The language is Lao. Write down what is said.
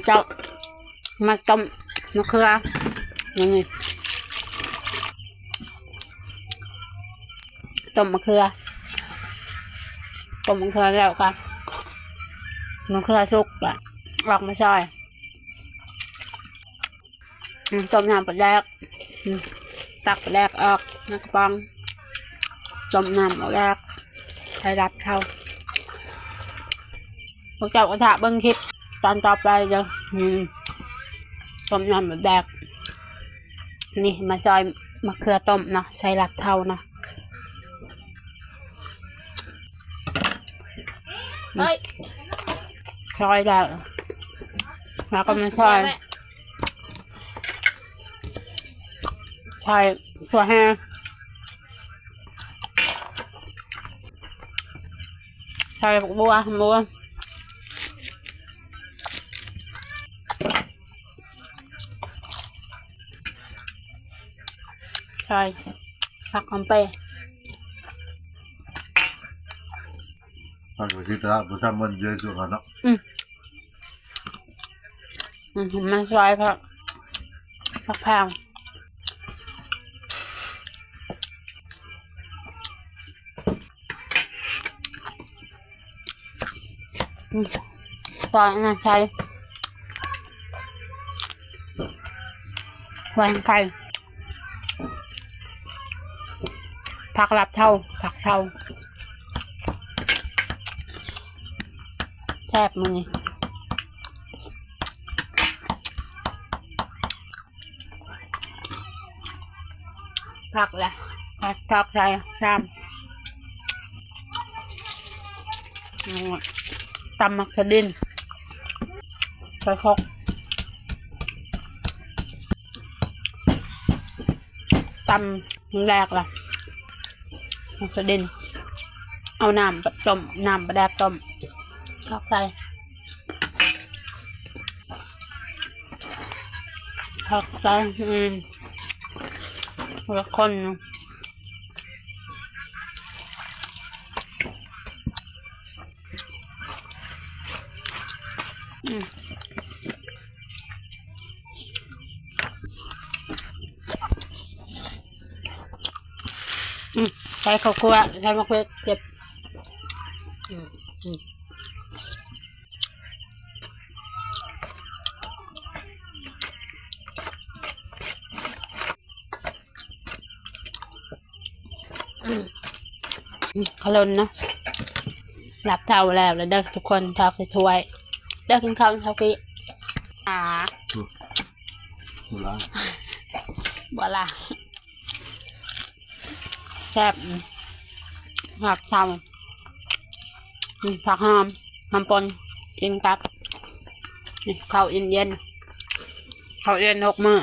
ເຈົ້າ ມາຕົ້ມມະເຂືອ ນີ້ ຕົ້ມມະເຂືອ ຕົ້ມມະເຂືອແລ້ວກໍ ມະເຂືອສຸກ ກໍອອກມາຊອຍ. ອືມ ຕົ້ມນ້ຳປາແດກ ອືມ ຕັກປາແດກອອກໃນກະປ໋ອງ ຕົ້ມນ້ຳປາແດກ ໃສ່ລາບເຊົາ. ພວກເຈົ້າກໍຖ້າເບິ່ງຄລິບຕອນຕໍ່ໄປເດີ້. ອືມ ຕົ້ມນ້ຳປາແດກ ນີ້ມາຊອຍມະເຂືອຕົ້ມເນາະ ໃສ່ລາບເຊົາເນາະ. ເອີຍ ຊອຍແລ້ວ ແລ້ວກໍມາຊອຍ ຊອຍຖົ່ວແຮ່ ຊອຍບັກບົວ ບົວ ຊອຍຜັກຫອມເປ. ຜັກກະຊິຕະຫຼາດບໍ່ທັນມັນເຍອະສຸດເນາະ. ອືມ ອືມ ມັນຊອຍຜັກ ຜັກແພງ. ອືມ ຊອຍອັນນັ້ນໃສ່ ໄວ້ໃຫ້ໄຂ່ ຜັກລາບເຊົາ ຜັກເຊົາ ແຊບມື້ນີ້. ຜັກລະ ຜັກທອກໃສ່ຊາມ ຕຳໝາກສະດິນ ໃສ່ຄົກ ຕຳແຫຼກລະ ໝາກສະດິນ ເອົານ້ຳຕົ້ມ ນ້ຳປາແດກຕົ້ມ ຕັກໃສ່ ຕັກໃສ່ ອືມ ແລ້ວຄົນ ອືມ ອືມ ໃສ່ເຂົ້າຂົ້ວ ໃສ່ໝາກເຜັດ ເກັບ ອືມ ອືມ. ອືມ ເຂົ້າລົ້ນເນາະ ລາບເຊົາແລ້ວ ແລ້ວເດີ້ທຸກຄົນ ທອກໃສ່ຖ້ວຍ ເດີ້ກິນເຂົ້າເຊົາກີ້ ອາ ບໍ່ລ້າງ ບໍ່ລ້າງ ແຊບ ອືມ ລາບເຊົາ ອືມ ຜັກຫອມ ຫອມປົ່ນ ກິນກັບ ນີ້ ເຂົ້າເຢັນໆ ເຂົ້າເຢັນຫົກມື້.